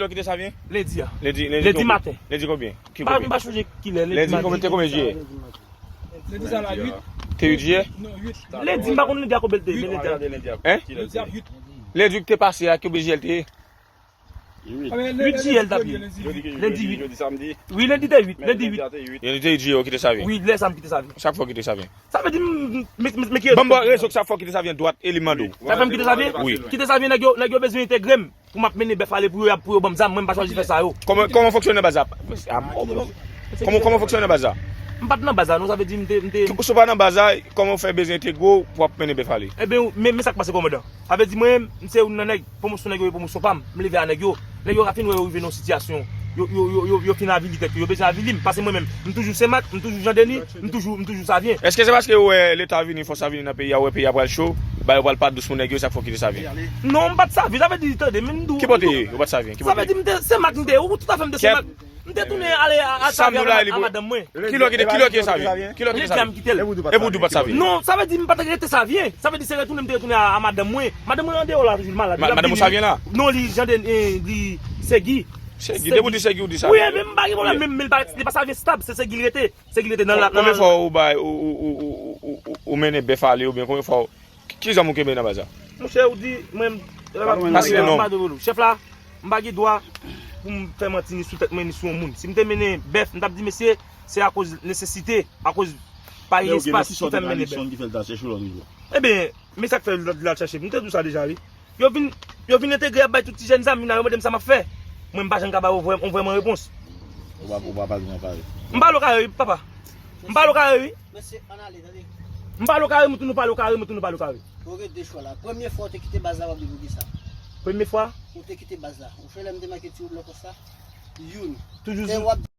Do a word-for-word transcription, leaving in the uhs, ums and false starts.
Kilè w kite Savyen? Lendi a. Lendi, lendi, lendi maten. Lendi konbyen? Ki konbyen? M pa chonje kilè, lendi maten. Lendi konbyen, te konbyen jiyè? Lendi sa la uit. Te uit jiyè? Non, uit. Lendi, m pa konn lendi a konbyen l te ye, men lendi a. Hein? Lendi a uit. Lendi ki te pase a, konbyen jiyè l te ye? Uit jiyè l t ap ye. Lendi uit. Wi, lendi te uit, lendi uit. Lendi te uit jiyè, w kite Savyen? Wi, lè sa m kite Savyen. Sa k fè w kite Savyen? Sa vle di m, m, m, m, m, ki rezon? Ban m rezon ki sa fè w kite Savyen dwat e li mande w. Sa fè m kite Savyen? Wi. Kite Savyen, nèg yo, nèg yo bezwen entegre m pou m ap mennen bèf ale pou yo, pou yo ban m zam, mwen m pa chwazi fè sa yo. Kòman, kòman w fonksyone nan baz la? Kòman, kòman w fonksyone nan baz la? M pa t nan baz la, non, sa vle di m te, m te. Si w pa nan baz la, kòman w fè bezwen entegre w pou w ap mennen bèf ale? Ebyen, men, men sa k pase, kòmandan. Sa vle di mwen, m se youn nan nèg, pwomosyon nèg yo, pwomosyon pa m. M leve a nèg yo. Nèg yo ka fin wè yo rive nan yon sitiyasyon. Yo, yo, yo, yo, yo fin avili tèt yo. Yo bezwen avili m. Paske mwen menm, m toujou Senmak, m toujou Jan Deni, m toujou, m toujou Savyen. Èske se paske w wè Leta vini, fòs la vini nan peyi a, w wè peyi a pral cho, bagay yo pral pa dous pou nèg yo, sa k fè w kite Savyen? Non, m pa t Savyen, sa vle di, tande, men m di w. Ki bò w te ye? Ou pa t Savyen? Ki bò w te ye? Sa vle di, m te Senmak, m te, ou tout afè m te Senmak. M te tounen ale a, a Savyen a madanm mwen. Kilè w kite, kilè w kite Savyen? Kilè w kite Savyen? Epi w di w pa t Savyen? Non, sa vle di m pa t rete Savyen. Sa vle di se retounen m te retounen a, a madanm mwen. Madanm mwen andeyò la toujou, li malad. Madanm ou Savyen la? Non, li Jan Deni, eh, li Segi. Segi, depi w di Segi, ou di Savyen. Wi, men m pa gen pwoblèm, men, men li pa, li pa Savyen stab, se Segi l rete. Segi l rete nan la. Konbyen fwa ou bay, ou, ou mennen bèf ale, oubyen konbyen fwa ou Ki, ki zam ou kenbe nan baz la? Monchè, ou di, mwen, m pa de volo. Chèf la, m pa gen dwa pou m fè manti ni sou tèt mwen, ni sou yon moun. Si m te mennen bèf, m t ap di, mesye, se akoz nesesite, akoz pa gen espas ki fè m mennen bèf. Ebyen, men sa k fè lòt la chèche m. M te di w sa deja, wi. Yo vin, yo vin entegre, y ap bay tout ti jèn zam, vin la, yo mande m sa m ap fè. Mwen, m pa janm ka ba yo vrè, yon vrèman repons. Ou pa, ou pa pale nan kare. M pale w kare, wi, papa. M pale w kare, wi. Mesye, ann ale, tande. M pale w kare, m tounen pale w kare, m tounen pale w kare. Ou gen de chwa la. Premye fwa ou te kite baz la, w ap di pou kisa? Premye fwa? Ou te kite baz la. Ou fè lè m te make ti wout nan konsa? Youn. Toujou. E w ap